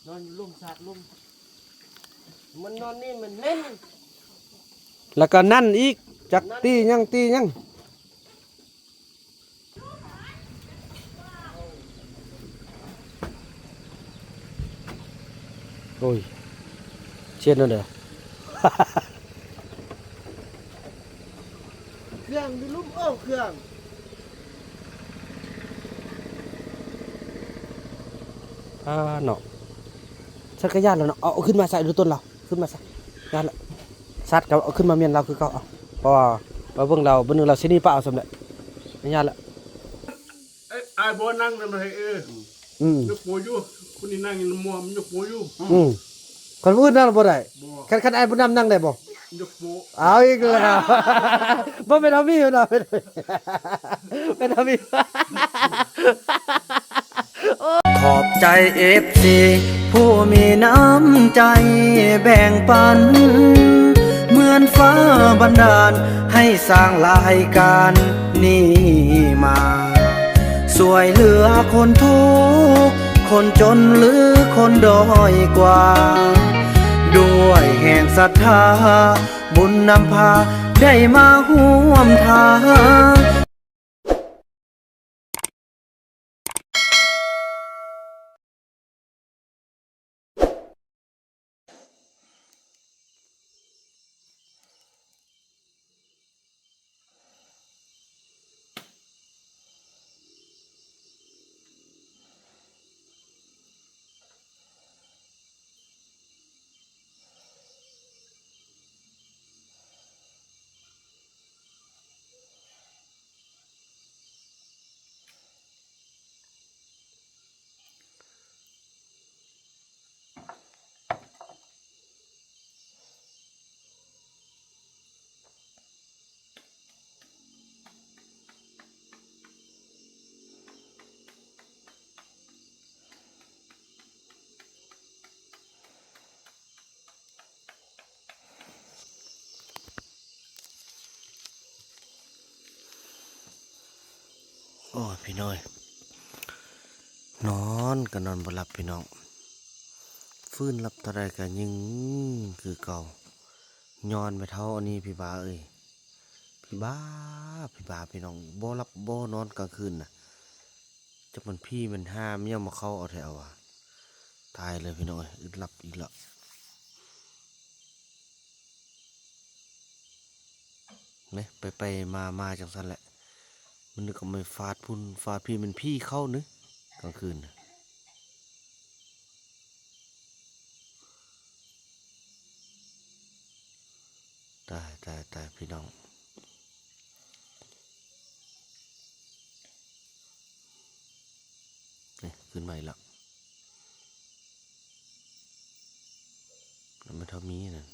ນອນຢູ່ລຸ່ມ ສາດລຸ່ມ ມັນນອນນີ້ມັນແໜ້ນ ແລ້ວກໍນັ້ນອີກ ຈັກຕີຫຍັງຕີຫຍັງ. ໂອ້ຍ ເຊັດນັ້ນເດີ້ ເຄື່ອງຢູ່ລຸ່ມ ໂອ້ ເຄື່ອງ ອ່າ ເນາະ ສັດກະຢ້ານແລ້ວເນາະ ເອົາ ເອົາຂຶ້ນມາໃສ່ດູຕົ້ນລາວ. ຂຶ້ນມາຊະ ຢ້ານລະ ສັດກໍເອົາຂຶ້ນມາມ້ຽນລາວຄືເກົ່າ ເອົາ ເພາະວ່າ ວ່າເບິ່ງລາວ ເບິ່ງໜຶ່ງລາວຊິໜີປ່າເອົາສ່ຳໃດ ຢ້ານລະ ເອີ ອ້າຍບໍ່ນັ່ງນຳໃດເອີ ອືມ ຍົກໂປຢູ່ ຄົນນີ້ນັ່ງຢູ່ນຳໝໍ ມັນຍົກໂປຢູ່ ອືມ ຄັນຜູ້ອື່ນນັ່ງບໍ່ໄດ້ ບໍ່ ຄັນ ຄັນອ້າຍຜູ້ນຳນັ່ງໄດ້ບໍ່? ຍົກໂປ ເອົາອີກແລ້ວ ບໍ່ແມ່ນເຮົາມີເນາະ ເປັນ ເປັນເຮົາມີ. ຂอบใจเอฟซีผู้มีน้ำใจแบ่งปัน เหมือนฟ้าบันดาลให้สร้างรายการนี้มา ช่วยเหลือคนทุกข์คนจนหรือคนด้อยกว่า ด้วยแห่งศรัทธาบุญนำพาได้มาร่วมทาง ໂອ້ຍ ພີ່ນ້ອງ ນອນກໍນອນບໍ່ຫຼັບພີ່ນ້ອງ ຟື້ນຫຼັບເທົ່າໃດກໍຍິງຄືເກົ່າ ຍ້ອນແມ່ເຖົ້າອັນນີ້ພີ່ບາເອີຍ ພີ່ບາ ພີ່ບາ ພີ່ນ້ອງ ບໍ່ຫຼັບບໍ່ນອນກາງຄືນນະ ຈັກມັນຜີມັນຫາມຫຍັງມາເຂົ້າເອົາແທ້ວ່າ ຕາຍເລີຍພີ່ນ້ອງເອີຍ ອຶດຫຼັບອີກແລ້ວ. ແມ່ນ ໄປໆມາໆ ຈັ່ງຊັ້ນແຫຼະ ມັນນຶກວ່າມັນຟາດພຸ້ນຟາດພີ້ ມັນຜີເຂົ້ານີ້ກາງຄືນນະ ຕາຍໆໆ ພີ່ນ້ອງ. ນີ້ ຂຶ້ນມາອີກແລ້ວ ແລ້ວມັນເທົ່າມີນັ້ນ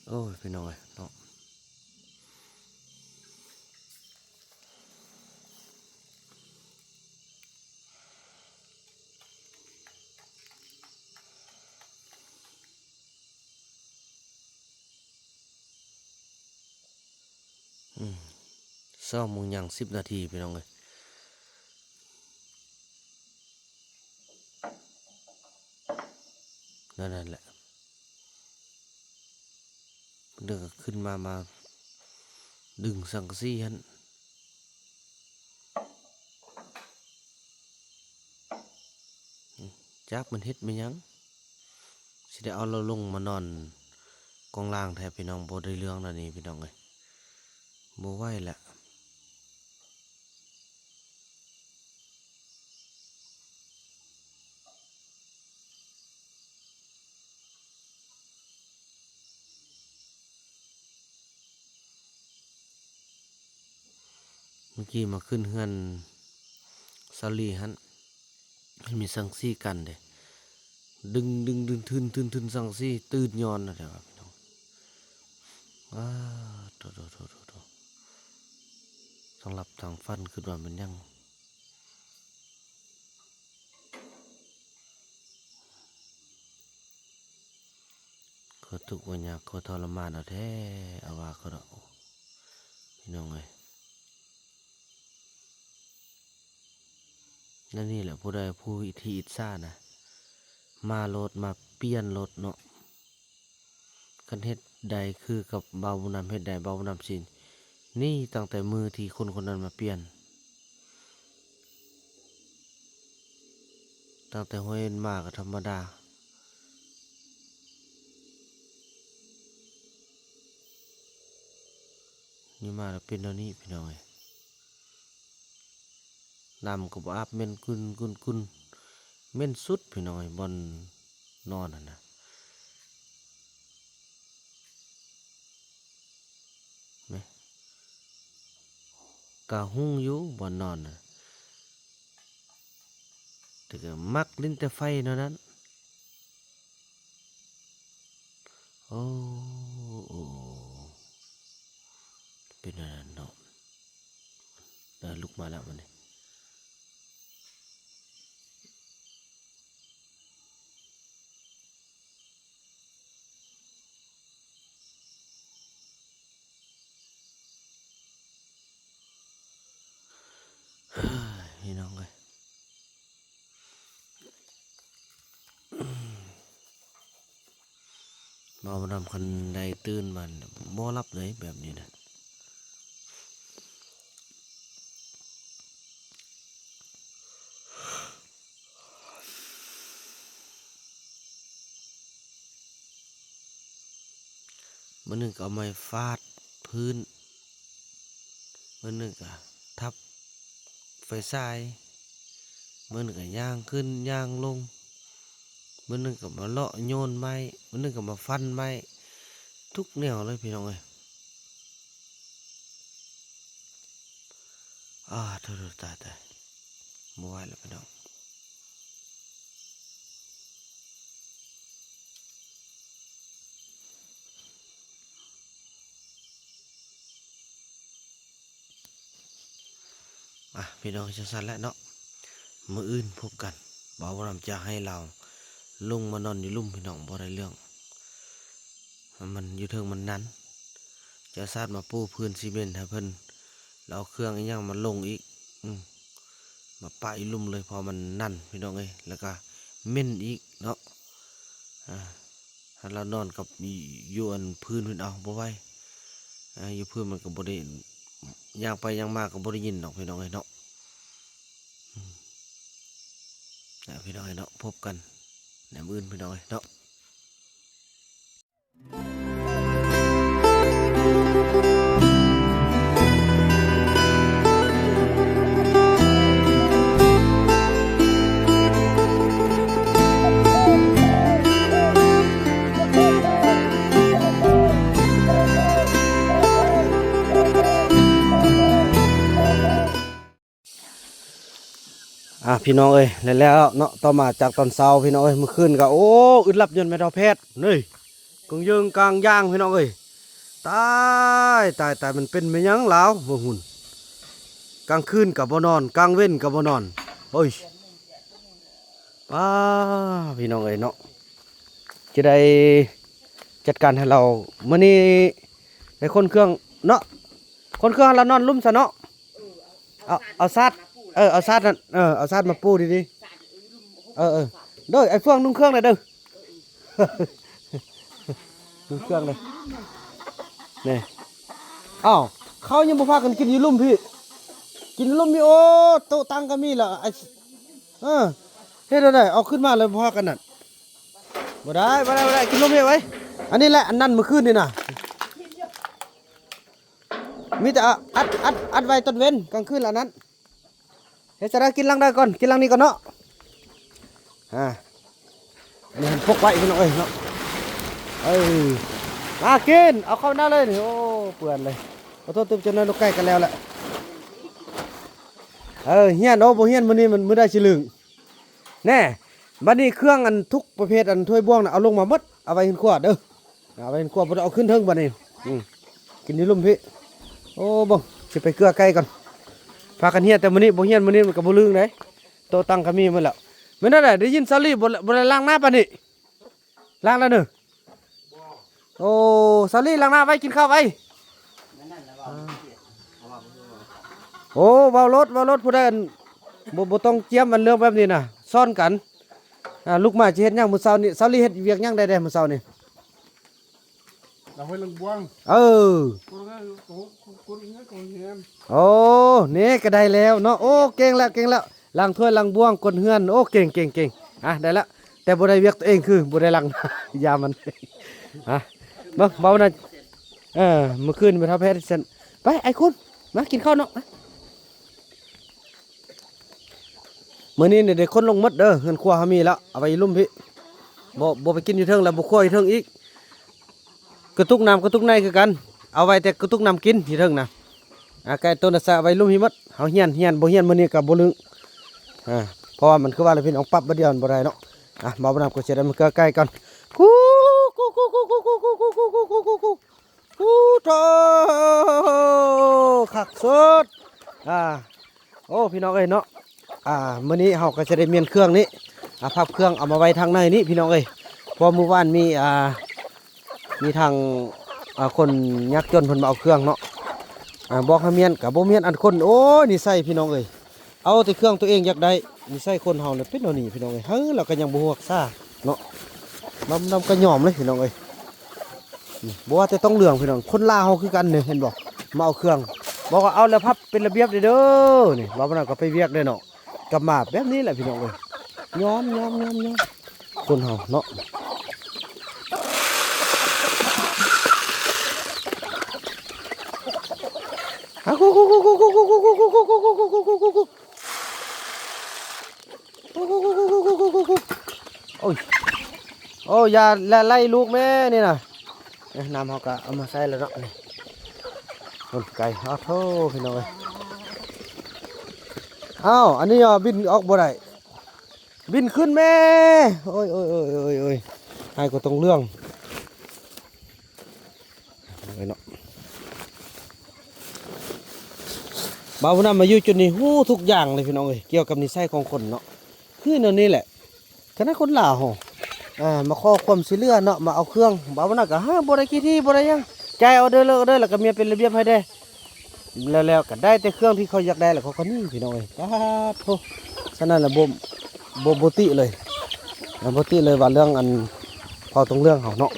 ໂອ້ຍ ພີ່ນ້ອງເອີຍເນາະ. ອືມ ສອງໂມງຍ່າງສິບນາທີ ພີ່ນ້ອງເອີຍ ນັ້ນ ນັ້ນແຫຼະ ເພິ່ນກໍຂຶ້ນມາ ມາດຶງສັງກະສີຫັ້ນ ຈັກມັນເຮັດແມ່ນຫຍັງ ຊິໄດ້ເອົາລາວລົງມານອນກອງລ່າງແທ້ພີ່ນ້ອງ ບໍ່ໄດ້ເລື່ອງແລ້ວນີ້ພີ່ນ້ອງເອີຍ ບໍ່ໄຫວແລ້ວ. ເມື່ອກີ້ມາຂຶ້ນເຮືອນສາວຫຼີຫັ້ນ ມັນມີສັງກະສີກັ້ນເດ້ ດຶງໆ ທຶນໆ ທຶນໆ ສັງກະສີ ຕື່ນຍ້ອນນະແທ້ວ່າພີ່ນ້ອງ ອ້າ ໂທ້ໆ ທັງຫຼັບທັງຝັນ ຄິດວ່າແມ່ນຫຍັງ. ຄືທຸກວ່າຍາກ ຄືທໍລະມານເອົາແທ້ ເອົາວ່າຄືດອກ ພີ່ນ້ອງເອີຍ ແນວນີ້ແຫຼະ ຜູ້ໃດຜູ້ທີ່ອິດສານະ ມາໂລດ ມາປ່ຽນໂລດເນາະ. ຄັນເຮັດໄດ້ຄືກັບບ່າວບຸນນຳເຮັດໄດ້ ບ່າວບຸນນຳຊິ ນີ້ຕັ້ງແຕ່ມື້ທີ່ຄົນຄົນນັ້ນມາປ່ຽນ ຕັ້ງແຕ່ຫົວເຫັນມາກໍທຳມະດາ ນີ້ມາແລ້ວເປັນແນວນີ້ພີ່ນ້ອງເອີຍ. ນ້ຳກໍບໍ່ອາບ ເໝັນກຸນໆໆ ເໝັນສຸດພີ່ນ້ອງເອີຍ ບ່ອນນອນຫັ້ນນະ ແມະ ກະຮຸ່ງຢູ່ບ່ອນນອນນະ ແຕ່ກໍມັກຫຼິ້ນແຕ່ໄຟແນວນັ້ນ. ໂອ້ ໂອ້ ເປັນອັນນັ້ນເນາະ ເອີ ລຸກມາແລ້ວບັດນີ້. ພີ່ນ້ອງເອີຍ ເວົ້ານຳ ຄັນໄດ້ຕື່ນມາບໍ່ຫຼັບເລີຍແບບນີ້ນະ. ມື້ໜຶ່ງກໍເອົາໄມ້ຟາດພື້ນ ມື້ໜຶ່ງກໍທັບໄຟສາຍ ມື້ໜຶ່ງກໍຍ່າງຂຶ້ນຍ່າງລົງ ມື້ໜຶ່ງກໍມາເລາະໂຍນໄມ້ ມື້ໜຶ່ງກໍມາຟັນໄມ້ ທຸກແນວເລີຍພີ່ນ້ອງເອີຍ. ອາ ໂທ້ໆ ຕາຍໆ ບໍ່ໄຫວແລ້ວພີ່ນ້ອງ. ອ່ະ ພີ່ນ້ອງ ຈັ່ງຊັ້ນແຫຼະເນາະ ມື້ອື່ນພົບກັນ ບ່າວບຸນນຳຈະໃຫ້ລາວລົງມານອນຢູ່ລຸ່ມ ພີ່ນ້ອງ ບໍ່ໄດ້ເລື່ອງ ມັນຢູ່ເທິງມັນໜັນ ຈະສາດມາປູພື້ນຊີເມັນໃຫ້ເພິ່ນ ແລ້ວເອົາເຄື່ອງອີ່ຫຍັງມາລົງອີກ ອື ມາປະຢູ່ລຸ່ມເລີຍ ເພາະມັນໜັນ ພີ່ນ້ອງເອີຍ ແລ້ວກະເໝັນອີກເນາະ. ອ່າ ຖ້າລາວນອນກັບຢູ່ອັນພື້ນພຸ້ນ ເອົາ ບໍ່ໄຫວ ອ່າ ຢູ່ພື້ນມັນກໍບໍ່ໄດ້ ຍ່າງໄປຍ່າງມາກໍບໍ່ໄດ້ຍິນດອກ ພີ່ນ້ອງເອີຍເນາະ. ອືມ ພີ່ນ້ອງເອີຍເນາະ ພົບກັນໃນມື້ອື່ນ ພີ່ນ້ອງເອີຍເນາະ. ອ່າ ພີ່ນ້ອງເອີຍ ແລ້ວເນາະ ຕໍ່ມາຈາກຕອນເຊົ້າ ພີ່ນ້ອງເອີຍ ມື້ຄືນກໍ ໂອ້ ອຶດຫຼັບຍ້ອນແມ່ເຖົ້າແພດນີ້ ກຶ່ງເຢິງກາງຢ່າງ ພີ່ນ້ອງເອີຍ ຕາຍ ຕາຍ ຕາຍ ມັນເປັນແມ່ນຫຍັງລາວ ເບິ່ງຫຸ່ນ ກາງຄືນກໍບໍ່ນອນ ກາງເວັນກໍບໍ່ນອນ ໂອ້ຍ ປ້າ ພີ່ນ້ອງເອີຍເນາະ ຈະໄດ້ຈັດການໃຫ້ລາວ ມື້ນີ້ໄດ້ຂົນເຄື່ອງເນາະ ຂົນເຄື່ອງໃຫ້ລາວນອນລຸ່ມຊະເນາະ. ເອົາ ເອົາສາດ ເອີ ເອົາສາດນັ້ນ ເອີ ເອົາສາດມາປູດີໆ ເອີ ເອີ ໂດຍ ໄອ້ເຟືອງນຸ່ງເຄື່ອງແດ່ເດີ ນຸ່ງເຄື່ອງເດີ ນີ້ ອ້າວ ເຂົາຍັງບໍ່ພາກັນກິນຢູ່ລຸ່ມພີ້ ກິນລຸ່ມພີ້ ໂອ້ ໂຕະຕັ່ງກໍມີລະ ໄອ້ ເອີ ເຮັດແນວໃດ ເອົາຂຶ້ນມາແລ້ວບໍ່ພາກັນນັ້ນ ບໍ່ໄດ້ ບໍ່ໄດ້ ບໍ່ໄດ້ ກິນລົມເຮັດໄວ້ ອັນນີ້ແຫຼະ ອັນນັ້ນມື້ຄືນນີ້ນະ ມີແຕ່ອັດ ອັດ ອັດໄວ້ຕອນເວັນ ກາງຄືນລະອັນນັ້ນ ເຮັດຈັ່ງໃດ ກິນຫຼັງໃດກ່ອນ ກິນຫຼັງນີ້ກ່ອນເນາະ ອ່າ ອັນນີ້ເພິ່ນປົກໄວ້ພີ່ນ້ອງເອີຍເນາະ ເອີ ມາກິນ ເອົາເຂົ້າໜ້າເລີຍນີ້ ໂອ້ ເປື້ອນເລີຍ ຂໍໂທດ ຕື່ມ ຈັກໜ້ອຍ ນົກໄກ່ກໍແລ້ວແຫຼະ ເອີ ຮຽນ ໂອ້ ບໍ່ຮຽນມື້ນີ້ ມັນມື້ໃດຊິລຶ້ງ ແນ່ ບັດນີ້ເຄື່ອງອັນທຸກປະເພດ ອັນຖ້ວຍບ່ວງນະ ເອົາລົງມາໝົດ ເອົາໄວ້ເຮືອນຄົວເດີ ເອົາໄວ້ເຮືອນຄົວ ບໍ່ໄດ້ເອົາຂຶ້ນເທິງບັດນີ້ ອືມ ກິນຢູ່ລຸ່ມພີ້ ໂອ້ ເບິ່ງ ຊິໄປເກືອໄກ່ກ່ອນ ພາກັນຮຽນແຕ່ມື້ນີ້ ບໍ່ຮຽນມື້ນີ້ມັນກໍບໍ່ລຶ້ງເດ້ ໂຕະຕັ່ງກໍມີໝົດແລ້ວ ແມ່ນແນວໃດ ໄດ້ຍິນສາວລີບໍ່ ບໍ່ໄດ້ລ້າງໜ້າປານນີ້ ລ້າງແລ້ວເນີ ໂອ້ ສາລີ ລ້າງໜ້າໄວ້ ກິນເຂົ້າໄວ້ ໂອ້ ເວົ້າໂລດ ເວົ້າໂລດ ຜູ້ໃດອັນ ບໍ່ ບໍ່ຕ້ອງຈຽມອັນເລື່ອງແບບນີ້ນະ ຊ້ອນກັນ. ອ່າ ລູກໝ້າຊິເຮັດຫຍັງມື້ເຊົ້ານີ້? ສາວລີເຮັດວຽກຫຍັງໄດ້ແດ່ມື້ເຊົ້ານີ້? ລາວຫ້ວຍລຳບວງ ເອີ ຄົນງານ ຄົນ ຄົນງານ ຄົນງານ. ໂອ້ ນີ້ກໍໄດ້ແລ້ວເນາະ. ໂອ້ ເກັ່ງແລ້ວ ເກັ່ງແລ້ວ ລ້າງຖ້ວຍລ້າງບວງ ກົນເຮືອນ. ໂອ້ ເກັ່ງ ເກັ່ງ ເກັ່ງ. ອ່ະ ໄດ້ລະ ແຕ່ບໍ່ໄດ້ວຽກຕົວເອງ ຄືບໍ່ໄດ້ລ້າງ ຢາມັນ. ອ່ະ ເບິ່ງເວົ້ານະ. ເອີ ມື້ຄືນໄປເທົ່າແພດເຊັ່ນ ໄປ ໄອ້ຄຸນ ມາກິນເຂົ້າເນາະ. ມື້ນີ້ນີ້ໄດ້ຂົນລົງໝົດເດີ ເຮືອນຄົວເຮົາມີແລ້ວ ເອົາໄວ້ຢູ່ລຸ່ມພີ້. ບໍ່ ບໍ່ໄປກິນຢູ່ເທິງແລ້ວ ບໍ່ຄົວຢູ່ເທິງອີກ. ກະຕຸກນ້ຳກະຕຸກໃນຄືກັນ ເອົາໄວ້ແຕ່ກະຕຸກນ້ຳກິນຢູ່ເທິງນະ. ອ່າ ໄກ່ໂຕນະສະໄວ້ລຸ່ມພີ້ໝົດ. ເຮົາຮຽນ ຮຽນ ບໍ່ຮຽນມື້ນີ້ກະບໍ່ລຶ້ງ. ອ່າ ເພາະວ່າມັນຄືວ່າລະພີ່ນ້ອງ ປັບບາດດຽວມັນບໍ່ໄດ້ເນາະ. ອ່ະ ມາບໍ່ນຳກໍຊິໄດ້ມາເກືອໄກ່ກ່ອນ. ກູ ກູ ກູ ກູ. ໂອ້ໂທ ຄັກສຸດ. ອ່າ ໂອ້ ພີ່ນ້ອງເອີຍເນາະ ອ່າ ມື້ນີ້ເຮົາກໍຈະໄດ້ມ້ຽນເຄື່ອງນີ້ ອ່າ ພັບເຄື່ອງເອົາມາໄວ້ທາງໃນນີ້ ພີ່ນ້ອງເອີຍ. ເພາະມື້ວານມີ ອ່າ ມີທາງ ອ່າ ຄົນຍາກຈົນເພິ່ນມາເອົາເຄື່ອງເນາະ ອ່າ ບອກໃຫ້ມ້ຽນກໍບໍ່ມ້ຽນ. ອັນຄົນ ໂອ້ຍ ນິໄສ ພີ່ນ້ອງເອີຍ ເອົາແຕ່ເຄື່ອງຕົວເອງຢາກໄດ້. ນິໄສຄົນເຮົານີ້ເປັນແນວນີ້ ພີ່ນ້ອງເອີຍ. ເອີ ລາວກໍຍັງບໍ່ຮູ້ຮັກສາເນາະ ບາງນຳກໍຍອມເລີຍ ພີ່ນ້ອງເອີຍ. ນີ້ ບໍ່ວ່າແຕ່ຕ້ອງເລື່ອງ ພີ່ນ້ອງ ຄົນລາວເຮົາຄືກັນນີ້ ເຫັນບໍ່ ມາເອົາເຄື່ອງ ບອກວ່າເອົາແລ້ວພັບເປັນລະບຽບເດີ. ນີ້ ບາງນຳກໍໄປວຽກເດ້ເນາະ ກັບມາແບບນີ້ແຫຼະ ພີ່ນ້ອງເອີຍ. ຍອມ ຍອມ ຍອມ ຍອມ ຄົນເຮົາເນາະ. ໂອ້ຍ ໂອ້ ຢ່າໄລ່ລູກແມ່ນີ້ນະ. ເອີ ນ້ຳເຮົາກະເອົາມາໃສ່ແລ້ວເນາະ ນີ້ ໂອ້ຍ ໄກ່ ໂອ້ໂທ ພີ່ນ້ອງເອີຍ. ອ້າວ ອັນນີ້ຫວາ ບິນອອກບໍ່ໄດ້ ບິນຂຶ້ນແມ່. ໂອ້ຍ ໂອ້ຍ ໃຫ້ກໍຕ້ອງເລື່ອງ. ເອີເນາະ ບ່າວບຸນນຳມາຢູ່ຈຸດນີ້ຮູ້ທຸກຢ່າງເລີຍ ພີ່ນ້ອງເອີຍ ກ່ຽວກັບນິໄສຂອງຄົນເນາະ ຄືແນວນີ້ແຫຼະ. ຂະໜາດຄົນລາວເຮົາ ອ່າ ມາຂໍຄວາມຊ່ວຍເຫຼືອເນາະ ມາເອົາເຄື່ອງ ບ່າວບຸນນຳກໍຫາບໍ່ໄດ້ຂີ້ຖີ່ບໍ່ໄດ້ຫຍັງ ຈ່າຍອອເດີເລີຍ ອອເດີ ແລ້ວກໍເມຍເປັນລະບຽບໃຫ້ແດ່. ແລ້ວ ແລ້ວກໍໄດ້ແຕ່ເຄື່ອງທີ່ເຂົາຢາກໄດ້ ແລ້ວເຂົາກໍໜີ ພີ່ນ້ອງເອີຍ. ປາດໂທ ສະນັ້ນລະ ບໍ່ ບໍ່ ບໍ່ຕິເລີຍ ບໍ່ຕິເລີຍວ່າເລື່ອງອັນພໍ່ຕົງເລື່ອງເຮົາເນາະ.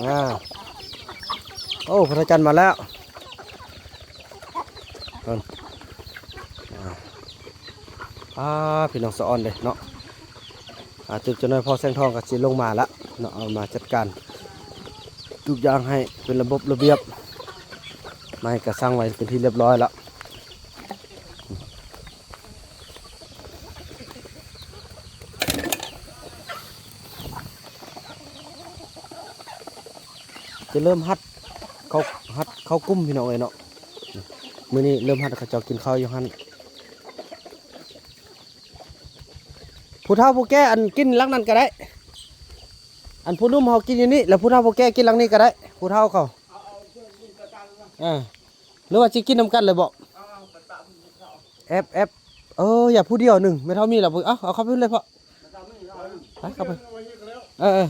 ອ່າ ໂອ້ ພະຈັນມາແລ້ວ. ເອີ ອ່າ ພີ່ນ້ອງສະອອນເດ້ເນາະ. ອ່າ ຈຸກຈະນ້ອຍພໍ່ແສງທອງກໍຊິລົງມາລະເນາະ ເອົາມາຈັດການທຸກຢ່າງໃຫ້ເປັນລະບົບລະບຽບ ໄມ້ກໍສັ່ງໄວ້ເປັນທີ່ລຽບຮ້ອຍລະ. ຈະເລີ່ມຮັດເຂົ້າ ຮັດເຂົ້າກຸ່ມ ພີ່ນ້ອງເອີຍເນາະ. ມື້ນີ້ເລີ່ມຮັດເຂົາເຈົ້າກິນເຂົ້າຢູ່ຫັ້ນ. ຜູ້ເຖົ້າຜູ້ແກ່ ອັນ ກິນຫຼັງນັ້ນກໍໄດ້ ອັນ ຜູ້ໜຸ່ມເຮົາກິນຢູ່ນີ້ ແລ້ວຜູ້ເຖົ້າຜູ້ແກ່ກິນຫຼັງນີ້ກໍໄດ້ ຜູ້ເຖົ້າເຂົາ. ເອີ ຫຼືວ່າຊິກິນນຳກັນເລີຍບໍ? ແອບ ແອບ ເອີ ຢ່າ ຜູ້ດຽວໜຶ່ງ ແມ່ເຖົ້າມີແລ້ວ. ເອົາ ເອົາເຂົ້າໄປເລີຍພໍ່ ໄປເຂົ້າໄປ. ເອີ ເອີ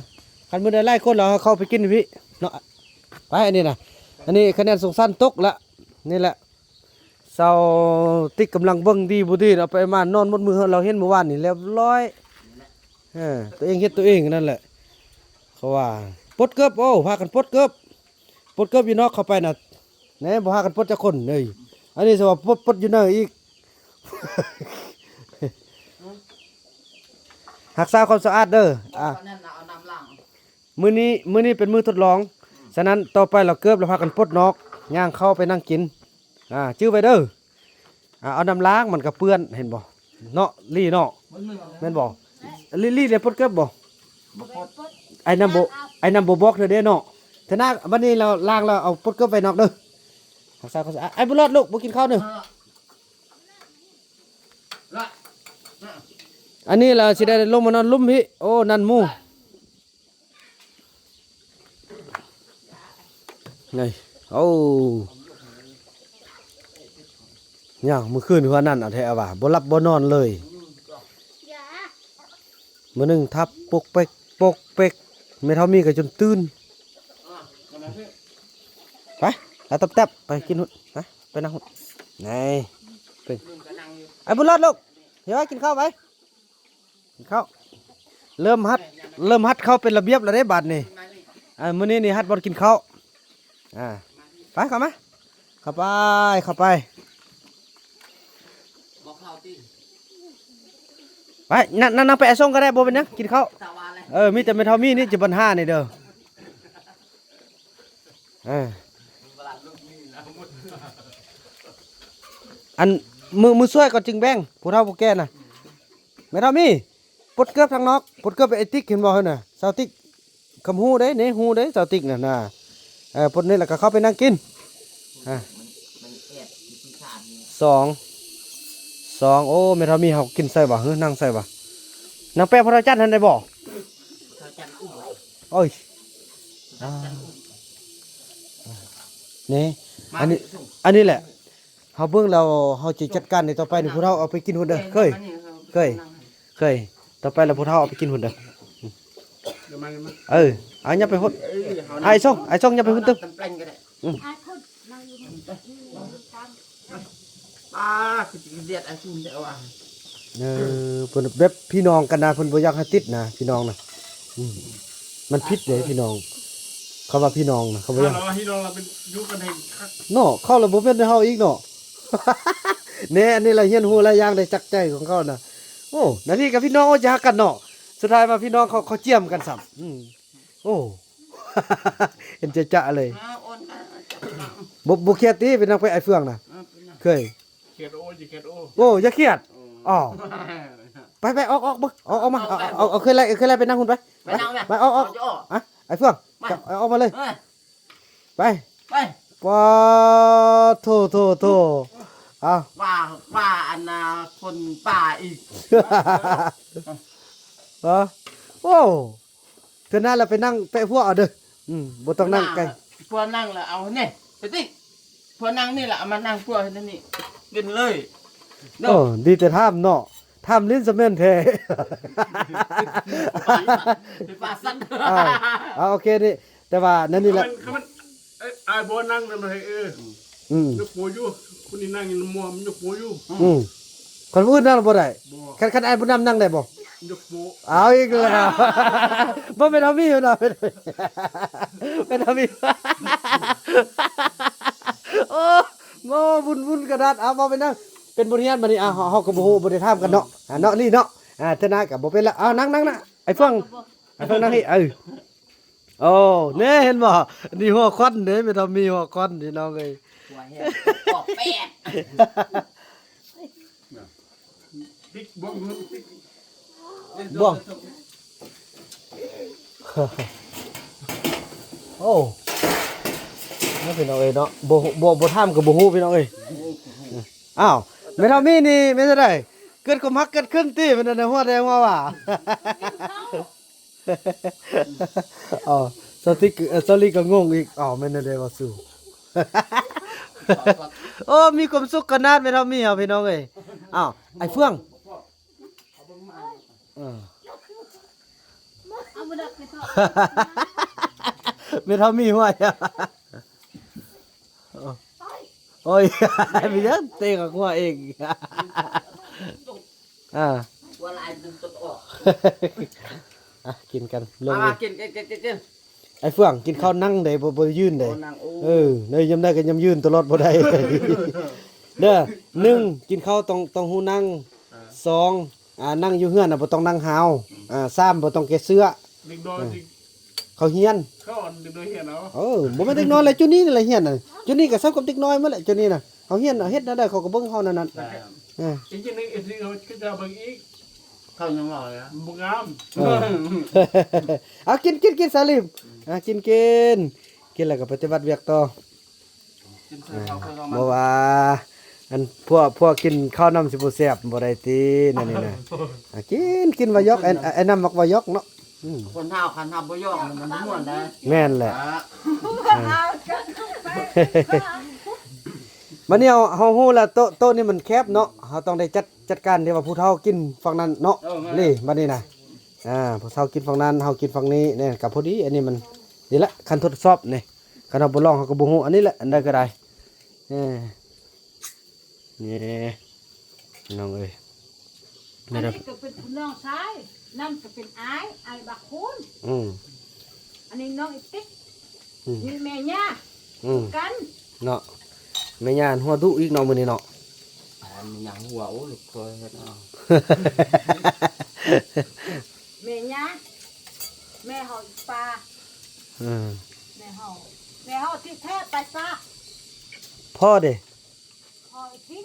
ຄັນມື້ໃດຫຼາຍຄົນແລ້ວເຮົາເຂົ້າໄປກິນພີ້ເນາະ. ໄປ ອັນນີ້ນະ ອັນນີ້ຄະແນນສົງສານຕົກລະ ນີ້ແຫຼະ. ສາວຕິກກຳລັງເບິ່ງດີບໍ່ດີເນາະ ໄປມານອນໝົດມື້ ເຮົາເຫັນມື້ວານນີ້ລຽບຮ້ອຍ. ເອີ ຕົວເອງເຮັດຕົວເອງນັ້ນແຫຼະ ເຂົາວ່າ. ປົດເກີບ ໂອ້ ພາກັນປົດເກີບ ປົດເກີບຢູ່ນອກເຂົ້າໄປນະ ແນ່ ບໍ່ພາກັນປົດຈັກຄົນເລີຍ. ອັນນີ້ສະວ່າປົດ ປົດຢູ່ໃນອີກ. ຮັກສາຄວາມສະອາດເດີ. ອ່າ ມື້ນີ້ ມື້ນີ້ເປັນມື້ທົດລອງ. ສະນັ້ນຕໍ່ໄປລະເກີບລະພາກັນປົດນອກ ຍ່າງເຂົ້າໄປນັ່ງກິນ. ອ່າ ຈື່ໄວ້ເດີ. ອ່າ ເອົານ້ຳລ້າງມັນກະເປື້ອນ ເຫັນບໍ່ເນາະ ລີເນາະ ແມ່ນບໍ່? ລີ ລີໄດ້ປົດເກີບບໍ່? ບໍ່ປົດ. ໄອ້ນ້ຳບໍ່ ໄອ້ນ້ຳບໍ່ບອກເທື່ອເດ້ເນາະ. ທະນາ ບັດນີ້ລາວລ້າງແລ້ວເອົາປົດເກີບໄວ້ນອກເດີ. ຮັກສາຄວາມສະອາດ. ໄອ້ບຸນລອດລູກ ບໍ່ກິນເຂົ້າເດີ. ອັນນີ້ລະຊິໄດ້ລົງມານອນລຸ່ມພີ້. ໂອ້ ນັ້ນໝູ່. ນີ້ ໂອ້ ຍາວ ມື້ຄືນຄືອັນນັ້ນເອົາແທ້ວ່າ ບໍ່ຫຼັບບໍ່ນອນເລີຍ. ມື້ໜຶ່ງທັບປົກເປັກ ປົກເປັກ ແມ່ເຖົ້າມີກໍຈົນຕື່ນ. ໄປ. ອາ ຕັບໆ ໄປກິນຫຸດ ໄປ ໄປນັ່ງຫຸດ ນີ້ ໄປ ໄອ້ບຸນລອດລູກ ເຮັດໄວ້ກິນເຂົ້າໄປ ເຂົ້າ ເລີ່ມຫັດ ເລີ່ມຫັດເຂົ້າເປັນລະບຽບແລ້ວເດ້ບາດນີ້ ອ່າ ມື້ນີ້ນີ້ຫັດບ່ອນກິນເຂົ້າ ອ່າ ໄປ ເຂົ້າມາ ເຂົ້າໄປ ເຂົ້າໄປ ໄປ ນັ່ງ ນັ່ງ ນັ່ງໄປອ້າຍສົງກໍໄດ້ ບໍ່ເປັນຫຍັງ ກິນເຂົ້າ ເອີ ມີແຕ່ແມ່ເຖົ້າມີນີ້ຈະບັນຫານີ້ເດີ. ເອີ ອັນ ມື້ ມື້ຊ່ວຍກໍຈຶ່ງແບ່ງ ຜູ້ເຖົ້າຜູ້ແກ່ນະ ແມ່ເຖົ້າມີ ປົດເກີບທາງນອກ ປົດເກີບໄປໄອ້ຕິກ ເຫັນບໍ່ຫັ້ນນະ ສາວຕິກ ຄຳຮູ້ເດ້ ນີ້ຮູ້ເດ້ ສາວຕິກນັ້ນນະ ເອີ ປົດນີ້ແລ້ວກໍເຂົ້າໄປນັ່ງກິນ ອ່າ ສອງ ສອງ ໂອ້ ແມ່ເຖົ້າມີເຮົາກິນໃສ່ບໍ່ ຫຼືນັ່ງໃສ່ບໍ່ ນັ່ງແປະພໍ່ເຖົ້າຈັນຫັ້ນໄດ້ບໍ່ ໂອ້ຍ ອ່າ ນີ້ ອັນນີ້ ອັນນີ້ແຫຼະ ເຮົາເບິ່ງແລ້ວເຮົາຈະຈັດການໃນຕໍ່ໄປນີ້ ຜູ້ເຖົ້າເອົາໄປກິນພຸ້ນເດີ ເຄີຍ ເຄີຍ ເຄີຍ ຕໍ່ໄປແລ້ວຜູ້ເຖົ້າເອົາໄປກິນພຸ້ນເດີ ເອີ ເອົາຫຍັບໄປພຸ້ນ ອ້າຍສົງ ອ້າຍສົງຫຍັບໄປພຸ້ນຕື່ມ ອືມ ປາ ຄືຊິເດດອາຊຸນແທ້ວ່າ ເອີ ເພິ່ນແບບພີ່ນ້ອງກັນນະ ເພິ່ນບໍ່ຢາກໃຫ້ຕິດນະ ພີ່ນ້ອງນະ ອືມ ມັນຜິດເດ້ພີ່ນ້ອງ ຄຳວ່າພີ່ນ້ອງນະ ເຂົາບໍ່ຢາກ ຖ້າວ່າພີ່ນ້ອງລະເປັນຢູ່ກັນແຮງຄັກເນາະ ເຂົາລະບໍ່ແມ່ນເຮົາອີກເນາະ ແນ່ ອັນນີ້ລະຮຽນຮູ້ຫຼາຍຢ່າງໄດ້ຈາກໃຈຂອງເຂົານະ ໂອ້ ນາທີກັບພີ່ນ້ອງ ໂອ້ ຈະຮັກກັນເນາະ ສຸດທ້າຍມາພີ່ນ້ອງເຂົາ ເຂົາຈຽມກັນຊ້ຳ ອືມ ໂອ້ ເຫັນຈະໆເລີຍ ອ່າ ໂອນ ອ່າ ບໍ່ ບໍ່ຄຽດຕິ ເປັນຫຍັງໄປອ້າຍເຟືອງນະ ອ່າ ເປັນຫຍັງ ເຄີຍ ຄຽດ ໂອ້ ຢ່າຄຽດ ໂອ້ ໂອ້ ຢ່າຄຽດ ໂອ້ ອໍ ໄປ ໄປ ອອກ ອອກ ເບິ່ງ ອອກ ອອກມາ ເອົາ ເອົາ ເອົາ ເອົາ ເຄີຍໄລ່ ເຄີຍໄດ້ໄປນັ່ງພຸ້ນໄປ ໄປນັ່ງແມ່ ໄປ ອອກ ອອກ ເອົາ ອອກ ອ່ະ ອ້າຍເຟືອງ ໄປ ເອົາ ອອກມາເລີຍ ເອີ ໄປ ໄປ ປາໂທ ໂທ ໂທ ເອົາ ວ່າ ວ່າອັນນ່າຄົນປ່າອີກ ຮະ ໂອ້ ເທື່ອໜ້າລະໄປນັ່ງແປະພວກເອົາເດີ ອືມ ບໍ່ຕ້ອງນັ່ງໃກ້ ພວກນັ່ງລະເອົາແນ່ ໄປຕິ ພວກນັ່ງນີ້ລະເອົາມານັ່ງພວກນີ້ ກິນເລີຍ ໂອ້ ດີແຕ່ຖາມເນາະ ຖາມຫຼິ້ນຊະແມ່ນແທ້ ເປັນປາສັນ ອ່າ ອ່າ ໂອເຄນີ້ ແຕ່ວ່ານັ້ນນີ້ແຫຼະ ຄັນມັນ ຄັນມັນ ເອີ ອ້າຍບໍ່ນັ່ງນຳໃຫ້ ເອີ ອືມ ຍົກໂປຢູ່ ຄົນນີ້ນັ່ງຢູ່ນຳໝໍ ມັນຍົກໂປຢູ່ ອືມ ຄັນຜູ້ອື່ນນັ່ງບໍ່ໄດ້ ບໍ່ ຄັນ ຄັນອ້າຍບຸນນຳນັ່ງໄດ້ບໍ່? ຍົກໂປ ເອົາອີກແລ້ວ ບໍ່ແມ່ນເຮົາມີເນາະ ແມ່ນເຮົາມີ ໂອ້ ງໍວຸ້ນໆກະດັດ ເອົາ ບໍ່ເປັນຫຍັງ ເປັນບົດຮຽນບັດນີ້ ເຮົາ ເຮົາກໍບໍ່ຮູ້ ບໍ່ໄດ້ຖາມກັນເນາະ ອ່າ ເນາະ ນີ້ເນາະ ອ່າ ເທື່ອໜ້າກໍບໍ່ເປັນລະ ເອົາ ນັ່ງ ນັ່ງນະ ໄອ້ເຟືອງ ໄອ້ເຟືອງນັ່ງນີ້ ເອີ ໂອ້ ແນ່ ເຫັນບໍ່ ນີ້ຫົວຂວັນເດ້ ແມ່ເຖົ້າມີຫົວຂວັນ ພີ່ນ້ອງເອີຍ ຫົວແຮງ ອອກແປດ ພິກ ບ່ວງ ພິກ ບ່ວງ ໂອ້ ເນາະ ພີ່ນ້ອງເອີຍເນາະ ບໍ່ ບໍ່ ບໍ່ຖາມກໍບໍ່ຮູ້ ພີ່ນ້ອງເອີຍ ອ້າວ ແມ່ເຖົ້າມີນີ້ແມ່ນຈັ່ງໃດ ເກີດຄວາມຮັກເກີດຂຶ້ນຕິ ແມ່ນແນວຫົວແດງຫົວຫວ້າ ອໍ ສາວຕິກ ເອີ ສາວລີກໍງົງອີກ ອໍ ແມ່ນແນວໃດວະສູ ໂອ້ ມີຄວາມສຸກຂະໜາດແມ່ເຖົ້າມີເຮົາ ພີ່ນ້ອງເອີຍ ອ້າວ ໄອ້ເຟືອງ ເອີ ແມ່ເຖົ້າມີຫົວ ໂອ້ຍ ມີຫຍັງເຕະກັບຫົວເອງ ອ່າ ຫົວຫຼາຍຈົນຕົດອອກ ອ່ະ ກິນກັນ ລົງ ອ່າ ກິນ ກິນ ກິນ ກິນ ກິນ ໄອ້ເຟືອງ ກິນເຂົ້ານັ່ງເດ້ ບໍ່ ບໍ່ໄດ້ຢືນເດ້ ໂອ້ ນັ່ງ ໂອ້ ເອີ ໃນຍາມໃດກໍຍາມຢືນຕະຫຼອດບໍ່ໄດ້ ເດີ ໜຶ່ງ ກິນເຂົ້າຕ້ອງ ຕ້ອງຮູ້ນັ່ງ ອ່າ ສອງ ອ່າ ນັ່ງຢູ່ເຮືອນນະ ບໍ່ຕ້ອງນັ່ງຮາວ ອ່າ ສາມ ບໍ່ຕ້ອງແກ້ເສື້ອ ເດັກນ້ອຍ ເອີ ເຂົາຮຽນ ເຂົາເດັກນ້ອຍຮຽນເອົາ ເອີ ບໍ່ແມ່ນເດັກນ້ອຍແຫຼະ ຈຸນີ້ແຫຼະຮຽນນະ ຈຸນີ້ກໍສ່ຳກັບເດັກນ້ອຍໝົດແຫຼະ ຈຸນີ້ນະ ເຮົາຮຽນເຮົາເຮັດແນວໃດເຂົາກໍເບິ່ງເຮົາແນວນັ້ນ ແມ່ນ ເອີ ຈິງໆ ນີ້ ເອັຟຊີ ເຂົາຈະເບິ່ງອີກ ເຂົາຍັງເວົ້າເລີຍ ບໍ່ງາມ ເອີ ເອົາ ກິນ ກິນ ກິນ ສາລີມ ອ່າ ກິນ ກິນ ກິນແລ້ວກໍປະຕິບັດວຽກຕໍ່ ກິນໃສ່ເຂົ້າ ອ່າ ເຂົ້ານຳ ບໍ່ວ່າ ອັນ ພວກ ພວກກິນເຂົ້ານຳຊິບໍ່ແຊບ ບໍ່ໄດ້ຕິ ແນວນີ້ນະ ອ່າ ກິນ ກິນ ເວົ້າຢອກ ໄອ້ ໄອ້ນຳມັກເວົ້າຢອກເນາະ ອືມ ຄົນເຮົາຄັນເຮົາບໍ່ຢອກມັນມ່ວນນະ ແມ່ນແຫຼະ ອ່າ ອ່າ ບັດນີ້ເຮົາ ເຮົາຮູ້ແລ້ວ ໂຕະ ໂຕະນີ້ມັນແຄບເນາະ ເຮົາຕ້ອງໄດ້ຈັດ ຈັດການທີ່ວ່າຜູ້ເຖົ້າກິນຝັ່ງນັ້ນເນາະ ເອີ ແມ່ນ ນີ້ ບັດນີ້ນະ ອ່າ ຜູ້ເຖົ້າກິນຝັ່ງນັ້ນ ເຮົາກິນຝັ່ງນີ້ ນີ້ກໍພໍດີ ອັນນີ້ມັນ ນີ້ແຫຼະ ຄັນທົດສອບນີ້ ຄັນເຮົາບໍ່ລອງເຮົາກໍບໍ່ຮູ້ ອັນນີ້ແຫຼະ ອັນໃດກໍໄດ້ ເອີ ນີ້ ນ້ອງເອີຍ ອັນນີ້ກໍເປັນຜູ້ນ້ອງຊາຍ ນັ້ນກໍເປັນອ້າຍ ອ້າຍບັກຄູນ ອືມ ອັນນີ້ນ້ອງອີຕິກ ອືມ ນີ້ແມ່ຍ່າ ອືມ ກັນເນາະ ແມ່ຍ່າຫົວດຸອີກເນາະ ມື້ນີ້ເນາະ ແມ່ຍ່າຫົວ ໂອ້ຍ ຄ່ອຍເຮັດເອົາ ແມ່ຍ່າ ແມ່ເຮົາອີກປາ ເອີ ແມ່ເຮົາ ແມ່ເຮົາທີ່ແທ້ໄປປາ ພໍ່ເດ? ພໍ່ອີກທິງ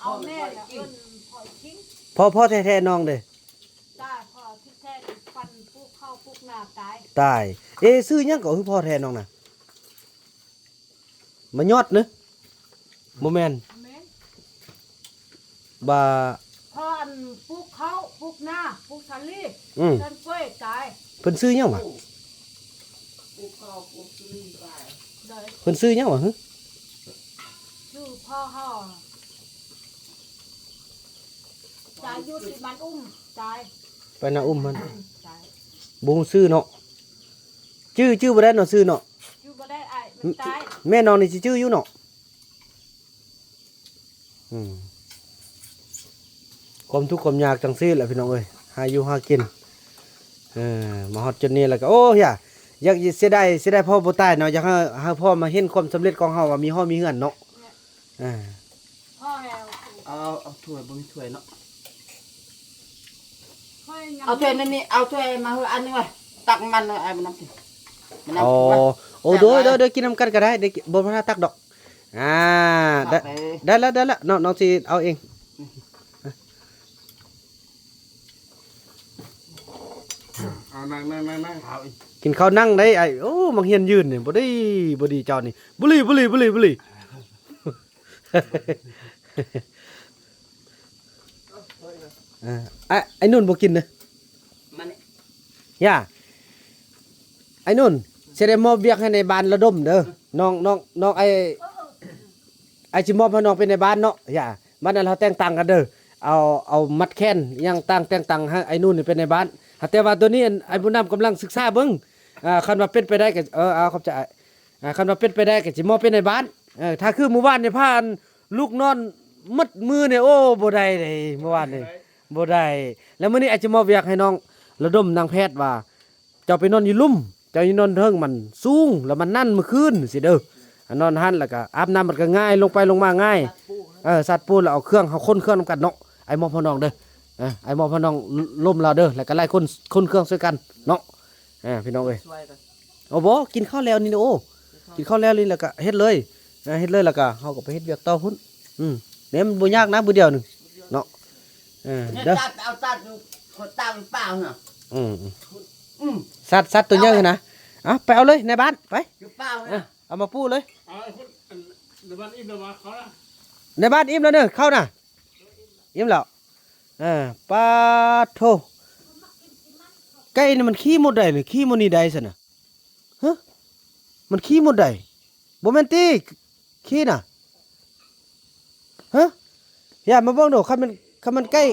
ເອົາແມ່ລະເອີ້ນພໍ່ອີກທິງ ພໍ່ ພໍ່ແທ້ໆນ້ອງເດ? ຕາຍ ພໍ່ທີ່ແທ້ນີ້ຟັນປູກເຂົ້າປູກນາຕາຍ ຕາຍ ເອ ຊື່ຫຍັງກໍຄືພໍ່ແທ້ນ້ອງນະ? ມາຍອດເນາະ ບໍ່ແມ່ນ ບໍ່ແມ່ນ ບໍ່ ພໍ່ອັນປູກເຂົ້າປູກນາ ປູກສາລີ ອືມ ເພິ່ນປ່ວຍຕາຍ ເພິ່ນຊື່ຫຍັງຫວາ? ປູກເຂົ້າປູກສາລີຕາຍ ໂດຍ ເພິ່ນຊື່ຫຍັງຫວາ? ຊື່ພໍ່ເຮົາ ຕາຍຢູ່ທີ່ບ້ານອຸ້ມ ຕາຍ ໄປນາອຸ້ມຫັ້ນ ຕາຍ ບໍ່ຮູ້ຊື່ເນາະ ຈື່ ຈື່ບໍ່ໄດ້ເນາະ ຊື່ເນາະ ຈື່ບໍ່ໄດ້ອ້າຍ ມັນຕາຍ ແມ່ນ້ອງນີ້ຊິຈື່ຢູ່ເນາະ ອືມ ຄວາມທຸກຄວາມຍາກຈັ່ງຊີ້ແຫຼະພີ່ນ້ອງເອີຍ ຫາຢູ່ຫາກິນ ເອີ ມາຮອດຈຸດນີ້ແລ້ວກໍ ໂອ້ ຢາ ຢາກ ເສຍດາຍ ເສຍດາຍພໍ່ບໍ່ຕາຍເນາະ ຢາກໃຫ້ ໃຫ້ພໍ່ມາເຫັນຄວາມສຳເລັດຂອງເຮົາວ່າມີຫໍມີເຮືອນເນາະ ເອີ ເອົາ ເອົາຖ້ວຍ ບໍ່ມີຖ້ວຍເນາະ ເອົາຖ້ວຍນັ້ນນີ້ ເອົາຖ້ວຍມາເຮີ ອັນໜຶ່ງໄວ້ ຕັກມັນເອົາໄປນຳກິນ ມານຳ ໂອ້ ໂອ້ ໂດຍ ໂດຍ ໂດຍ ກິນນຳກັນກໍໄດ້ ໄດ້ ບໍ່ພາຕັກດອກ ອ່າ ໄດ້ ໄດ້ແລ້ວ ໄດ້ແລ້ວ ນ້ອງ ນ້ອງຊິເອົາເອງ ເອົາ ນັ່ງ ນັ່ງ ນັ່ງ ນັ່ງ ເອົາອີກ ກິນເຂົ້ານັ່ງໄດ້ອ້າຍ ໂອ້ ມັກຮຽນຢືນນີ້ ບໍ່ດີ ບໍ່ດີເຈົ້ານີ້ ບຸລີ ບຸລີ ບຸລີ ບຸລີ. ເອີ ອ້າຍ ອ້າຍນຸ່ນບໍ່ກິນເດີ ມານີ້ ຢ່າ ອ້າຍນຸ່ນ ຊິໄດ້ມອບວຽກໃຫ້ນາຍບ້ານລະດົມເດີ ນ້ອງ ນ້ອງ ນ້ອງ ອ້າຍ ອ້າຍຊິມອບໃຫ້ນ້ອງເປັນນາຍບ້ານເນາະ ຢ່າ ບັດນັ້ນເຮົາແຕ່ງຕັ້ງກັນເດີ ເອົາ ເອົາມັດແຂນຫຍັງຕ່າງ ແຕ່ງຕັ້ງໃຫ້ອ້າຍນຸ່ນນີ້ເປັນນາຍບ້ານ ຫາກແຕ່ວ່າໂຕນີ້ ອັນ ອ້າຍບຸນນຳກຳລັງສຶກສາເບິ່ງ ອ່າ ຄັນວ່າເປັນໄປໄດ້ກໍ ເອີ ເອົາ ຂອບໃຈ ອ່າ ຄັນວ່າເປັນໄປໄດ້ກໍຊິມອບເປັນນາຍບ້ານ ເອີ ຖ້າຄືມື້ວານນີ້ພາລູກນອນໝົດມື້ນີ້ ໂອ້ ບໍ່ໄດ້ເດ້ ມື້ວານນີ້ບໍ່ໄດ້ ແລ້ວມື້ນີ້ອາດຈະມອບວຽກໃຫ້ນ້ອງລະດົມນາງແພດວ່າ ເຈົ້າໄປນອນຢູ່ລຸ່ມ ເຈົ້າຢູ່ນອນເທິງ ມັນສູງ ແລ້ວມັນນັ້ນມື້ຄືນຊີ້ເດີ ອາ ນອນຫັ້ນ ແລ້ວກໍອາບນ້ຳມັນກໍງ່າຍ ລົງໄປລົງມາງ່າຍ ເອີ ສັດປູ ແລ້ວເອົາເຄື່ອງ ເຮົາຂົນເຄື່ອງນຳກັນເນາະ ອ້າຍມອບໃຫ້ນ້ອງເດີ ເອີ ອ້າຍມອບໃຫ້ນ້ອງ ລົມລາວເດີ ແລ້ວກໍຫຼາຍຄົນຂົນເຄື່ອງຊ່ວຍກັນເນາະ ເອີ ພີ່ນ້ອງເອີຍ. ເອົາບໍ່ ກິນເຂົ້າແລ້ວນີ້ນະ ໂອ້ ກິນເຂົ້າແລ້ວນີ້ແລ້ວກະເຮັດເລີຍ ເຮັດເລີຍແລ້ວກະເຮົາກໍໄປເຮັດວຽກຕໍ່ພຸ້ນ ອືມ ແມ່ນບໍ່ຍາກນະ ມື້ດຽວໜຶ່ງເນາະ ເອີ ເດີ ຕັດ ເອົາຕັດຢູ່ ຄົນຕັດເປົ່ານະ ອືມ ອືມ ອືມ ສັດ ສັດຕົວໃຫຍ່ຫັ້ນນະ ເອົາ ໄປເອົາເລີຍ ໃນບ້ານ ໄປ ຢູ່ປ່ານະ ເອົາມາປູເລີຍ ເອົາ ໃນບ້ານອີ່ມແລ້ວວະ ເຂົານະ ໃນບ້ານອີ່ມແລ້ວເດີ ເຂົານະ ອີ່ມແລ້ວ ເອີ ປາດໂທ້ ໄກ່ນີ້ມັນຂີ້ໝົດໃດນີ້ ຂີ້ໝົດນີ້ໃດຊັ້ນນະ ຮະ ມັນຂີ້ໝົດໃດ ບໍ່ແມ່ນຕິ ຂີ້ນະ ຮະ ຢ່າມາເບິ່ງດູ ຄັນມັນ ຄັນມັນໄກ່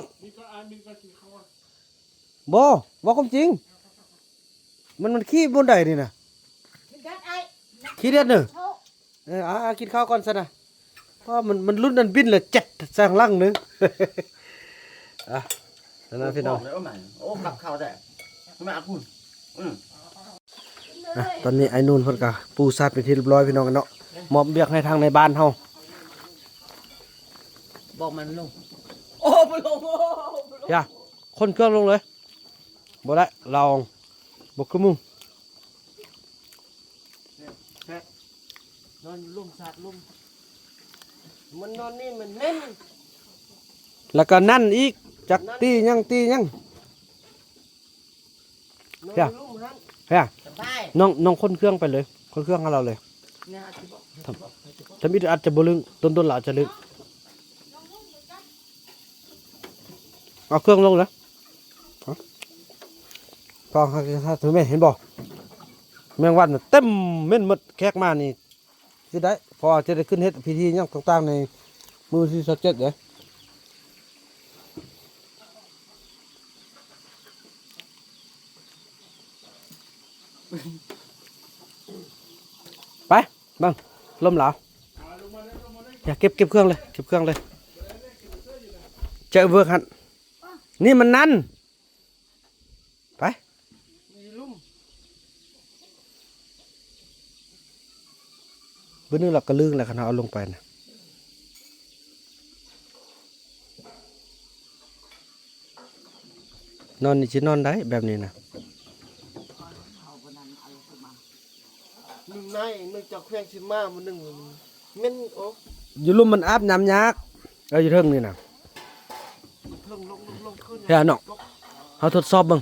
ບໍ່ ເວົ້າຄວາມຈິງ ມັນ ມັນຂີ້ບ່ອນໃດນີ້ນະ ຂີ້ເດັດເນີ ເອີ ອ່າ ກິນເຂົ້າກ່ອນຊັ້ນນະ ເພາະມັນ ມັນລຸ້ນອັນບິນລະແຈັດໃສ່ຂ້າງຫຼັງໜຶ່ງ ອ່ະ ນັ້ນນະພີ່ນ້ອງ ໂອ້ ກັບເຂົ້າແທ້ ມາຄຸນ ອືມ ອ່ະ ຕອນນີ້ອ້າຍນູນເພິ່ນກໍປູສາດເປັນທີ່ຮຽບຮ້ອຍ ພີ່ນ້ອງເນາະ ມອບວຽກໃຫ້ທາງໃນບ້ານເຮົາ ບອກມັນລົງ ໂອ້ ບໍ່ລົງ ໂອ້ ບໍ່ລົງ ຢ່າ ຂົນເຄື່ອງລົງເລີຍ ບໍ່ໄດ້ ລາວບໍ່ຄືໝູ່ ແຊບ ນອນຢູ່ລົມ ສາດລົມ ມັນນອນນີ້ມັນແມ່ນ ແລ້ວກໍນັ້ນອີກ ຈັກຕີຫຍັງຕີຫຍັງ ເພຍ ເພຍ ນ້ອງ ນ້ອງຂົນເຄື່ອງໄປເລີຍ ຂົນເຄື່ອງໃຫ້ລາວເລີຍ ທຳອິດອາດຈະບໍ່ລຶ້ງ ດົນໆລາວອາດຈະລຶ້ງ ເອົາເຄື່ອງລົງເດີ ພໍ ເຫັນບໍ່ ແມງວັນເຕັມເມັນໝົດ ແຂກມານີ້ ຊິໄດ້ ເພາະວ່າຈະໄດ້ຂຶ້ນເຮັດພິທີຫຍັງຕ່າງໆ ໃນມື້ທີຊາວເຈັດເດ້ ອືມ ເບິ່ງ ລົມຫຼາວ. ຢ່າ ເກັບ ເກັບເຄື່ອງເລີຍ ເກັບເຄື່ອງເລີຍ. ຈະເວີກຫັ້ນ ນີ້ມັນນັ້ນ ໄປ. ບຶດໜຶ່ງລະກະລຶ້ງລະ ຄັນເຮົາເອົາລົງໄປນະ. ນອນນີ້ຊິນອນໄດ້ແບບນີ້ນະ. ໜຶ່ງນາຍ ໜຶ່ງຈາກແຂວງເຊຍງມາຍ ມື້ໜຶ່ງເໝັນ ໂອ້ ຢູ່ລຸ່ມມັນອາບນ້ຳຍາກ. ເອີ ຢູ່ເທິງນີ້ນະ ເທິງລົງ ລົງ ລົງຂຶ້ນ ເອີ ເນາະ. ເຮົາທົດສອບເບິ່ງ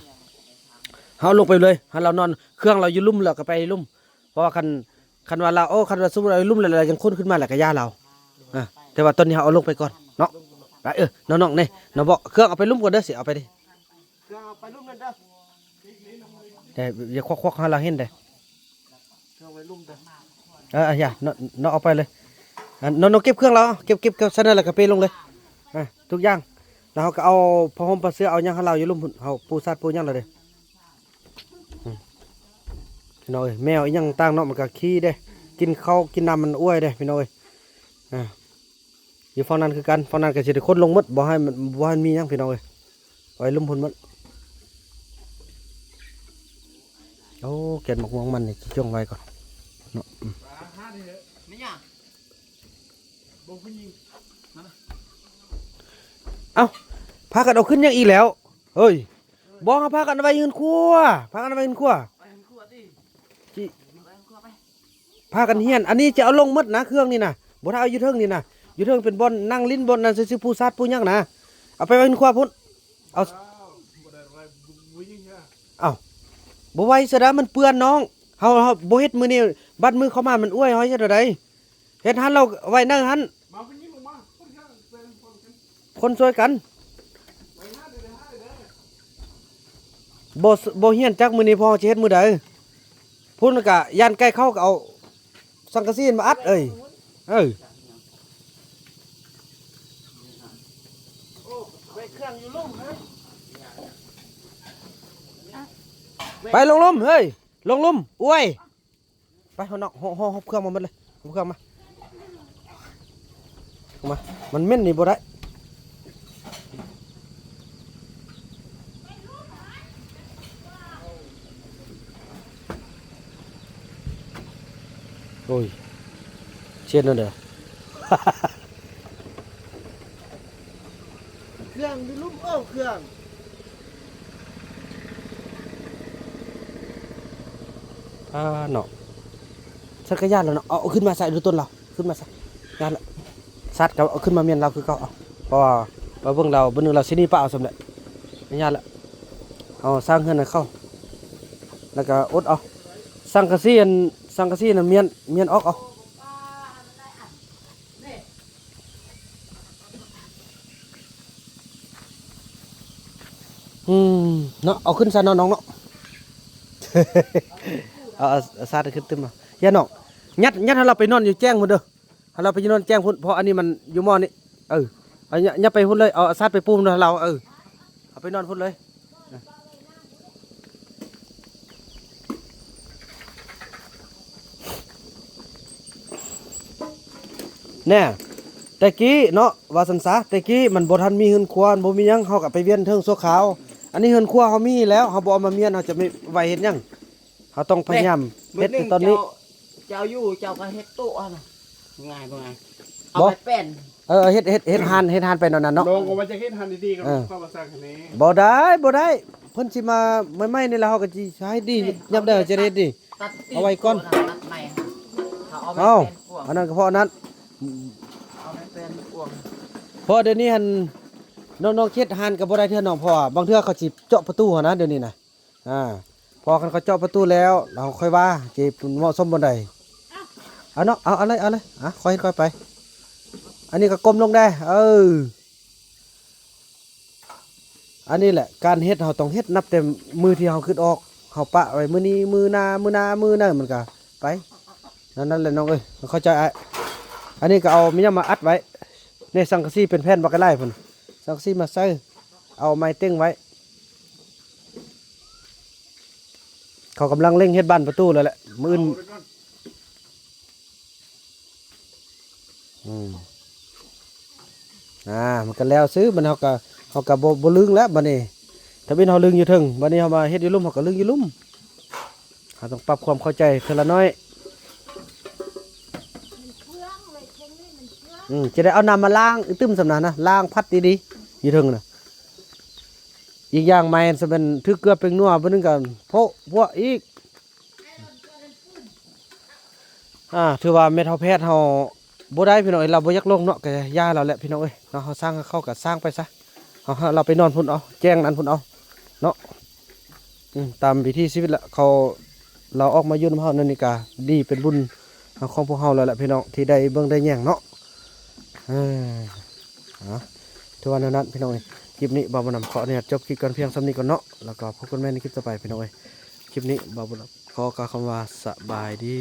ເຮົາລົງໄປເລີຍ ໃຫ້ລາວນອນ ເຄື່ອງລາວຢູ່ລຸ່ມ ລາວກະໄປລຸ່ມ. ເພາະວ່າຄັນ ຄັນວ່າລາວ ໂອ້ ຄັນວ່າສົມມຸດເອົາຢູ່ລຸ່ມແລ້ວ ລາວຍັງຄົ້ນຂຶ້ນມາ ລາວກະຢ້ານລາວ. ອ່າ ແຕ່ວ່າຕອນນີ້ເຮົາເອົາລົງໄປກ່ອນເນາະ. ໄປ ເອີ ນ້ອງໆ ນີ້ ນ້ອງເບາະ ເຄື່ອງເອົາໄປລຸ່ມກ່ອນເດີ ຊິເອົາໄປເດ້ ເຄື່ອງເອົາໄປລຸ່ມນັ້ນເດີ. ແຕ່ຢ່າຄວັກໆ ໃຫ້ລາວເຫັນເດ້ ເຄື່ອງໄວ້ລຸ່ມເດີ. ເອີ ເອົາ ຢ່າ ນ້ອງ ນ້ອງເອົາໄປເລີຍ. ອ່າ ນ້ອງ ນ້ອງເກັບເຄື່ອງລາວ ເອົາ ເກັບ ເກັບ ເກັບໃສ່ນັ້ນ ລະກະເປລົງເລີຍ. ອ່າ ທຸກຢ່າງ ລະເຮົາກະເອົາຜ້າຫົ່ມຜ້າເສື່ອເອົາຫຍັງໃຫ້ລາວຢູ່ລຸ່ມ ເຮົາປູຊາດປູຫຍັງລະເດ້. ອືມ ພີ່ນ້ອງເອີຍ ແມວອີ່ຫຍັງຕ່າງເນາະ ມັນກະຂີ້ເດ້ ກິນເຂົ້າກິນນ້ຳມັນອວຍເດ້ ພີ່ນ້ອງເອີຍ. ອ່າ ຢູ່ຝັ່ງນັ້ນຄືກັນ ຝັ່ງນັ້ນກະຊິໄດ້ຂົນລົງໝົດ ບໍ່ໃຫ້ມັນ ບໍ່ໃຫ້ມີຫຍັງ ພີ່ນ້ອງເອີຍ ໄວ້ລຸ່ມພຸ້ນໝົດ. ໂອ້ ແກ່ນໝາກມ່ວງມັນນີ້ຊິຈົ່ງໄວ້ກ່ອນເນາະ. ອືມ ເອົ້າ ພາກັນເອົາຂຶ້ນຫຍັງອີກແລ້ວ? ເຮີ້ຍ ບໍ່ ເຮົາພາກັນເອົາໄວ້ເຮືອນຄົວ ພາກັນເອົາໄວ້ເຮືອນຄົວ ໄປເຮືອນຄົວຕິ ຊິ ໄປເຮືອນຄົວໄປ ພາກັນຮຽນ. ອັນນີ້ຈະເອົາລົງໝົດນະ ເຄື່ອງນີ້ນະ ບໍ່ໄດ້ເອົາຢູ່ເທິງນີ້ນະ. ຢູ່ເທິງເປັນບ່ອນນັ່ງຫຼິ້ນ ບ່ອນນັ້ນຊື່ໆ ປູຊາດປູຫຍັງນະ ເອົາໄປໄວ້ເຮືອນຄົວພຸ້ນ. ເອົາ ເອົ້າ ບໍ່ໄຫວຊະດາ ມັນເປື້ອນນ້ອງ. ເຮົາ ເຮົາບໍ່ເຮັດມື້ນີ້ ບັດມື້ເຂົ້າມາມັນອວຍ ເຮົາເຮັດແນວໃດ? ເຮັດຫັ້ນ ລາວໄວ້ໃນຫັ້ນ ຄົນຊ່ວຍກັນ. ບໍ່ ບໍ່ຮຽນຈັກມື້ນີ້ ພໍ່ຊິເຮັດມື້ໃດ? ພຸ້ນກະຢ້ານໄກ່ເຂົ້າ ກະເອົາສັງກະສີມາອັດເອີຍ. ເອີ ໄປເຄື່ອງຢູ່ລຸ່ມເຮີ້ຍ ໄປລົງລຸ່ມເຮີ້ຍ ລົງລຸ່ມ ອວຍ. ໄປ ເຮົາເນາະ ເຮົາ ເຮົາ ເຮົາເຄື່ອງມາໝົດເລີຍ ເອົາເຄື່ອງມາ ມາ ມັນເໝັນນີ້ບໍ່ໄດ້. ໂອ້ຍ ເຊັດນັ້ນເດີ. ເຄື່ອງຢູ່ລຸ່ມ ເອີ ເຄື່ອງ ອ່າ ເນາະ ສັກກະຍານແລ້ວເນາະ. ເອົາ ເອົາຂຶ້ນມາໃສ່ດູຕົ້ນລາວ ຂຶ້ນມາໃສ່ ຍານລະ ສັດກະເອົາຂຶ້ນມາມ້ຽນລາວຄືເກົ່າ. ເອົາ ເພາະວ່າ ວ່າເບິ່ງລາວ ບຶດໜຶ່ງລາວຊິໜີປະເອົາສ່ຳແຫຼະ ຍານລະ. ເອົາສ້າງເຮືອນໃຫ້ເຂົາ ແລ້ວກະອົດເອົາ ສັງກະສີ ອັນ ສັງກະສີນັ້ນມ້ຽນ ມ້ຽນອອກເອົາ. ອືມ ເນາະ ເອົາຂຶ້ນຊະເນາະ ນ້ອງເນາະ. ເອົາ ເອົາ ເອົາສາດຂຶ້ນຕື່ມມາ ຢ່ານ້ອງ ຍັດ ຍັດໃຫ້ລາວໄປນອນຢູ່ແຈ້ງພຸ້ນເດີ ໃຫ້ລາວໄປນອນແຈ້ງພຸ້ນ ເພາະອັນນີ້ມັນຢູ່ໝໍ້ນີ້. ເອີ ເອົາ ຍັດ ຍັດໄປພຸ້ນເລີຍ ເອົາ ເອົາສາດໄປປູນຳລາວ. ເອີ ເອົາໄປນອນພຸ້ນເລີຍ. ແນ່ ແຕ່ກີ້ເນາະ ວ່າຊັ້ນຊະ ແຕ່ກີ້ມັນບໍ່ທັນມີເຮືອນຄົວ ບໍ່ມີຫຍັງ ເຮົາກະໄປວຽນເທິງຊົ່ວຄາວ. ອັນນີ້ເຮືອນຄົວເຮົາມີແລ້ວ ເຮົາບໍ່ເອົາມາມ້ຽນ ເຮົາຈະໄປເຮັດຫຍັງ? ເຮົາຕ້ອງພະຍາຍາມເຮັດໃນຕອນນີ້. ເຈົ້າຢູ່ ເຈົ້າກະເຮັດໂຕະຫັ້ນນະ ງ່າຍບໍ່ງ່າຍ? ເອົາໄປແປ້ນ ເອີ ເຮັດ ເຮັດ ເຮັດຮ້ານ ເຮັດຮ້ານໄປແນວນັ້ນເນາະ. ນ້ອງກະວ່າຈະເຮັດຮ້ານດີໆ ກະ ເອີ ເຂົາວ່າຊັ້ນຫັ້ນແຫຼະ. ບໍ່ໄດ້ ບໍ່ໄດ້ ເພິ່ນຊິມາໃໝ່ໆ ນີ້ລະ ເຮົາກະຊິໃຫ້ດີ ຍາມໃດເຮົາຈະໄດ້ເຮັດດີ ເອົາໄວ້ກ່ອນ. ເອົາ ອັນນັ້ນກະເພາະອັນນັ້ນ ເພາະດຽວນີ້ຫັ້ນ ນ້ອງໆ ເຮັດຮ້ານກະບໍ່ໄດ້ເທື່ອນ້ອງ ເພາະວ່າບາງເທື່ອເຂົາຊິເຈາະປະຕູຫັ້ນນະ ດຽວນີ້ນະ. ອ່າ ເພາະຄັນເຂົາເຈາະປະຕູແລ້ວ ລະເຮົາຄ່ອຍວ່າຊິເໝາະສົມບ່ອນໃດ. ເອົາເນາະ ເອົາ ເອົາເລີຍ ເອົາເລີຍ ອ່າ ຄ່ອຍເຮັດຄ່ອຍໄປ. ອັນນີ້ກະກົ້ມລົງແດ່ ເອີ. ອັນນີ້ແຫຼະ ການເຮັດເຮົາຕ້ອງເຮັດນັບແຕ່ມື້ທີ່ເຮົາຄິດອອກ ເຮົາປະໄວ້ມື້ນີ້ ມື້ໜ້າ ມື້ໜ້າ ມື້ໜ້າ ມັນກະໄປ. ນັ້ນ ນັ້ນແຫຼະນ້ອງເອີຍ ເຂົ້າໃຈອ້າຍ. ອັນນີ້ກະເອົາແມ່ນຫຍັງມາອັດໄວ້ ນີ້ ສັງກະສີເປັນແຜ່ນບັກຫຼາຍພຸ້ນ ສັງກະສີມາໃສ່ ເອົາໄມ້ເຕັງໄວ້. ເຂົາກຳລັງເລັ່ງເຮັດບານປະຕູແລ້ວແຫຼະ ມື້ອື່ນ. ອືມ ອ່າ ມັນກໍແລ້ວຊື່ ມັນ ເຮົາກໍ ເຮົາກໍບໍ່ ບໍ່ລຶ້ງແລ້ວບັດນີ້. ທຳອິດເຮົາລຶ້ງຢູ່ເທິງ ບັດນີ້ເຮົາມາເຮັດຢູ່ລຸ່ມ ເຮົາກໍລຶ້ງຢູ່ລຸ່ມ. ເຮົາຕ້ອງປັບຄວາມເຂົ້າໃຈເທື່ອລະໜ້ອຍ. ອືມ ຈະໄດ້ເອົານ້ຳມາລ້າງອີ່ຕື່ມສ່ຳນັ້ນນະ ລ້າງພັດດີໆ ຢູ່ເທິງນະ. ອີກຢ່າງໃໝ່ ສະແມ່ນຖືເກືອເປັງນົວ ບາດໜຶ່ງກໍໂພະພວກອີກ. ອ່າ ຖືວ່າແມ່ເຖົ້າແພດເຮົາບໍ່ໄດ້ພີ່ນ້ອງເອີຍ ລາວບໍ່ຢາກລົງເນາະ ກໍຢ່າລາວແຫຼະພີ່ນ້ອງເອີຍເນາະ. ເຮົາສ້າງເຂົາກໍສ້າງໄປຊະ ເຮົາ ເຮົາ ລາວໄປນອນພຸ້ນເອົາ ແຈ້ງນັ້ນພຸ້ນເອົາເນາະ. ອືມ ຕາມວິຖີຊີວິດລະ ເຂົາ ລາວອອກມາຢູ່ນຳເຮົານັ້ນນີ້ກໍດີເປັນບຸນຂອງພວກເຮົາແລ້ວລະພີ່ນ້ອງ ທີ່ໄດ້ເບິ່ງໄດ້ແຍງເນາະ. ເອີ ອ່າ ຖືວ່າແນວນັ້ນພີ່ນ້ອງເອີຍ. ຄລິບນີ້ບ່າວບຸນນຳຂໍອະນຸຍາດຈົບຄລິບກັນພຽງສ່ຳນີ້ກ່ອນເນາະ ແລ້ວກໍພົບກັນໃໝ່ໃນຄລິບຕໍ່ໄປພີ່ນ້ອງເອີຍ. ຄລິບນີ້ບ່າວບຸນນຳຂໍກ່າວຄຳວ່າສະບາຍດີ.